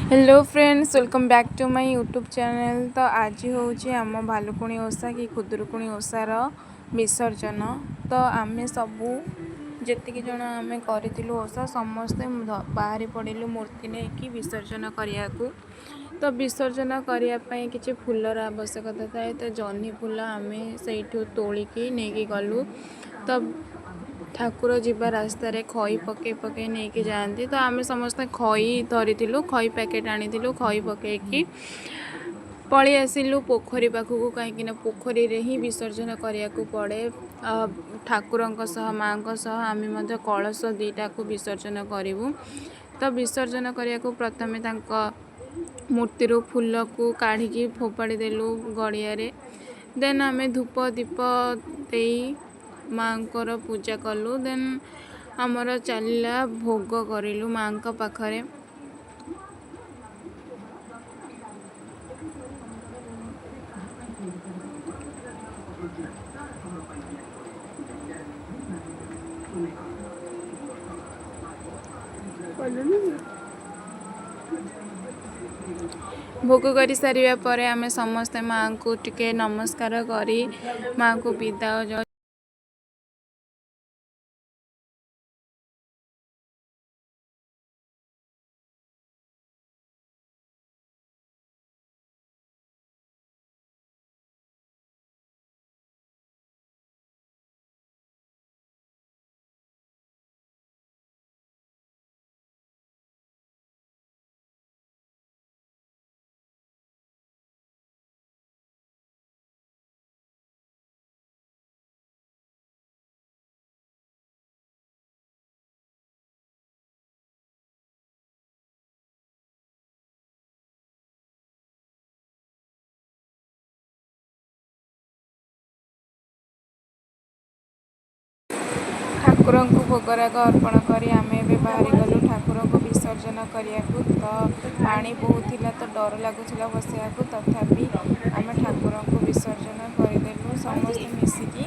Hello friends, welcome back to my YouTube channel. ତ ଆଜି ହେଉଛି ଆମ ଭାଲୁକୁଣି ଓଷା କି ଖୁଦୁରୁକୁଣି ଓଷାର ବିସର୍ଜନ। ତ ଆମେ ସବୁ ଯେତିକି ଜଣ ଆମେ କରିଥିଲୁ ଓଷା, ସମସ୍ତେ ବାହାରି ପଡ଼ିଲୁ ମୂର୍ତ୍ତି ନେଇକି ବିସର୍ଜନ କରିବାକୁ। ତ ବିସର୍ଜନ କରିବା ପାଇଁ କିଛି ଫୁଲର ଆବଶ୍ୟକତା ଥାଏ। ତ ଜହ୍ନି ଫୁଲ ଆମେ ସେଇଠୁ ତୋଳିକି ନେଇକି ଗଲୁ। ତ ଠାକୁର ଯିବା ରାସ୍ତାରେ ଖଇ ପକେଇ ପକେଇ ନେଇକି ଯାଆନ୍ତି। ତ ଆମେ ସମସ୍ତେ ଖଇ ଧରିଥିଲୁ, ଖଇ ପ୍ୟାକେଟ୍ ଆଣିଥିଲୁ, ଖଇ ପକେଇକି ପଳେଇ ଆସିଲୁ ପୋଖରୀ ପାଖକୁ, କାହିଁକିନା ପୋଖରୀରେ ହିଁ ବିସର୍ଜନ କରିବାକୁ ପଡ଼େ। ଠାକୁରଙ୍କ ସହ, ମାଆଙ୍କ ସହ ଆମେ ମଧ୍ୟ କଳସ ଦୁଇଟାକୁ ବିସର୍ଜନ କରିବୁ। ତ ବିସର୍ଜନ କରିବାକୁ ପ୍ରଥମେ ତାଙ୍କ ମୂର୍ତ୍ତିରୁ ଫୁଲକୁ କାଢ଼ିକି ଫୋପାଡ଼ି ଦେଲୁ ଗଡ଼ିଆରେ। ଦେନ୍ ଆମେ ଧୂପ ଦୀପ ଦେଇ ମାଆଙ୍କର ପୂଜା କଲୁ। ଦେନ୍ ଆମର ଚାଲିଲା ଭୋଗ କରିଲୁ ମାଆଙ୍କ ପାଖରେ। ଭୋଗ କରିସାରିବା ପରେ ଆମେ ସମସ୍ତେ ମାଆଙ୍କୁ ଟିକେ ନମସ୍କାର କରି ମାଆଙ୍କୁ ବିଦାୟ। ଠାକୁରଙ୍କୁ ଭୋଗରାଗ ଅର୍ପଣ କରି ଆମେ ଏବେ ବାହାରିଗଲୁ ଠାକୁରଙ୍କୁ ବିସର୍ଜନ କରିବାକୁ। ତ ପାଣି ବହୁତ ଥିଲା, ତ ଡର ଲାଗୁଥିଲା ବସିବାକୁ। ତଥାପି ଆମେ ଠାକୁରଙ୍କୁ ବିସର୍ଜନ କରିଦେଲୁ ସମସ୍ତେ ମିଶିକି।